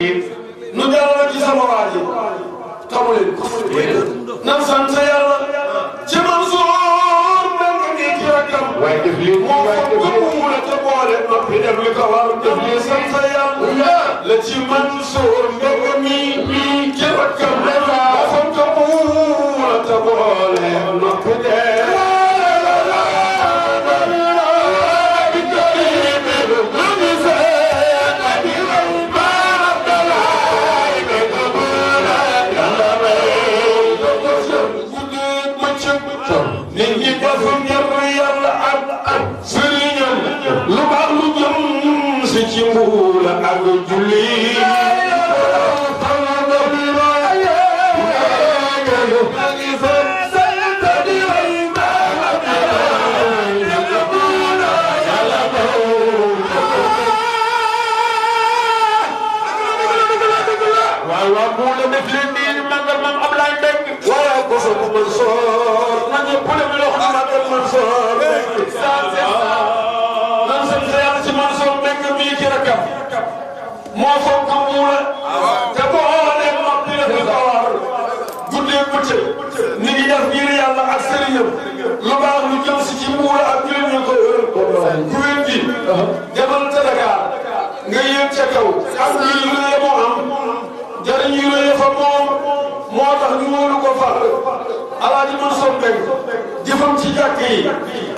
nu jàll ci sama waa ji xamu leen nan sant yàlla ci Mansour Mbengue ngi ci rakkam waaye def lii moo ko mu la te boole noppi def li ko war def li sant yàlla la ci Mansour Mbengue mi ci rakkam moo ko mu la te boole noppi def nit ñi dafa ñor yàlla ak sëriñam lu baax lu jëm si ci mbuur ak julli waaw bu la def leen nii magal mam Ablaye Mbengue waaye ko sa bu Mansour nañu pule mi loxo magal Mansour Mbengue nan sant yàlla ci Mansour Mbengue mii ci rakkam moo fonk muula te boo leen noppi la ko war guddee bëccëg ni ngi def ngir yàlla ak sëriñam lu baax lu jëm si ci muula ak jullit ñu ko kuréel gi demal ca Dakar nga yéeg ca kaw ak ngir lu ne moo am jariñ yu rëy fa moom moo tax ñu wóolu ko fa Alaaji Mansour Mbengue jëfam ci jàkk yi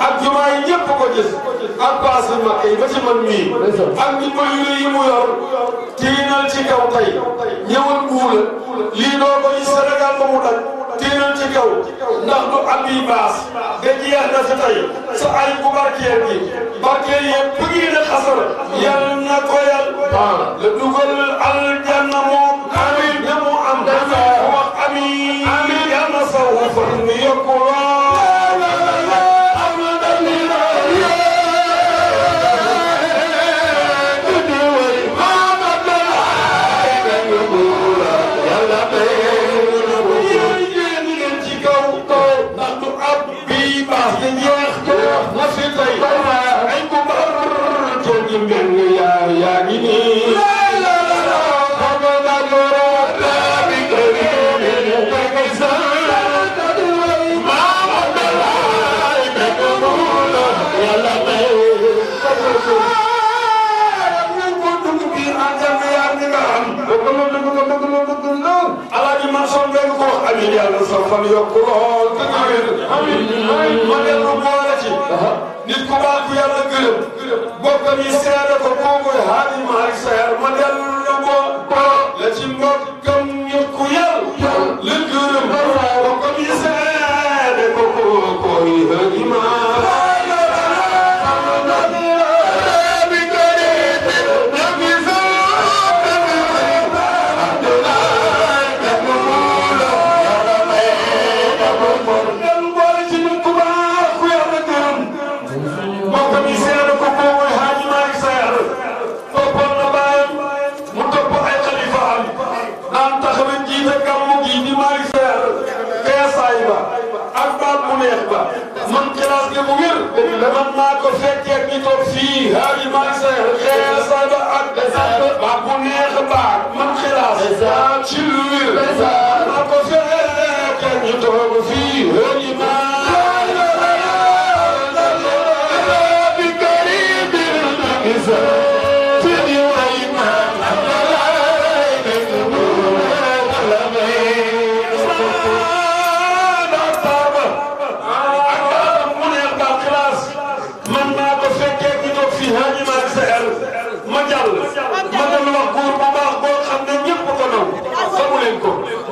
ak jumaa yi ñëpp ko gis ak paas Makka yi ba ci man mii ak ndimbal yu rëy yi mu yor tiinal ci kaw tey ñëwal buula lii doo ko gis Sénégal ba mu daj tiinal ci kaw ndax du am yi baas de jeex na fi tey sa ay bu barkeel gi barkeel yëpp bëgg na xasar yal na ko yal la dugal aljanna moom amiin ne mu am dafa wax amiin amiin yal na saw fan mi yokku Alaaji Mansour Mbengue ko amiin yàlla sa fan yokku lool te amiin ma dellu boole ci nit ku baax ku yàlla gërëm bokkam yi seede ko kooku Haaji Malick Sayar ma dellu bo la ci mbokkam nit ku yàlla la gërëm bokkam yi seede ko kooku Haaji Malick man classe gi mu wér man maa ko fekkee ñu toog fii Haaji Malick Sayar xeesal ba ak ba bu neex baax man classe ci lu wér maa ko fekkee ñu toog fii Haaji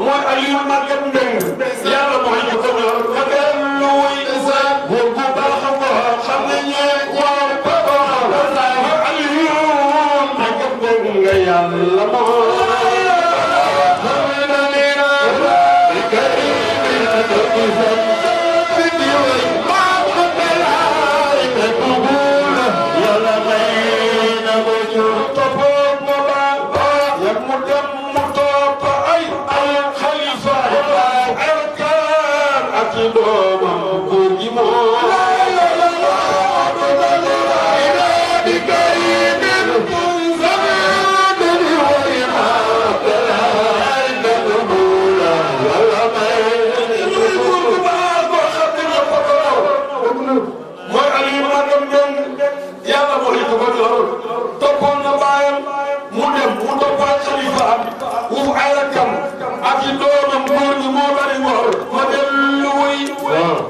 mooy Aliou Maguette Mbengue yàlla mooy ñu ko ñor nga dellu wuy góor gu baax xam ne ñee waaw ba ko xam mooy Aliou Maguette Mbengue yàlla mooy Di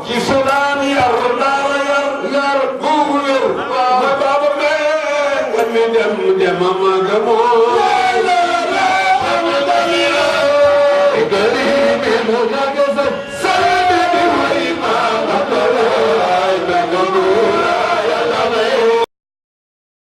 ci Soudan yar daara yar buubu yor ma baaba mee nga mi dem ma gamoo la la la la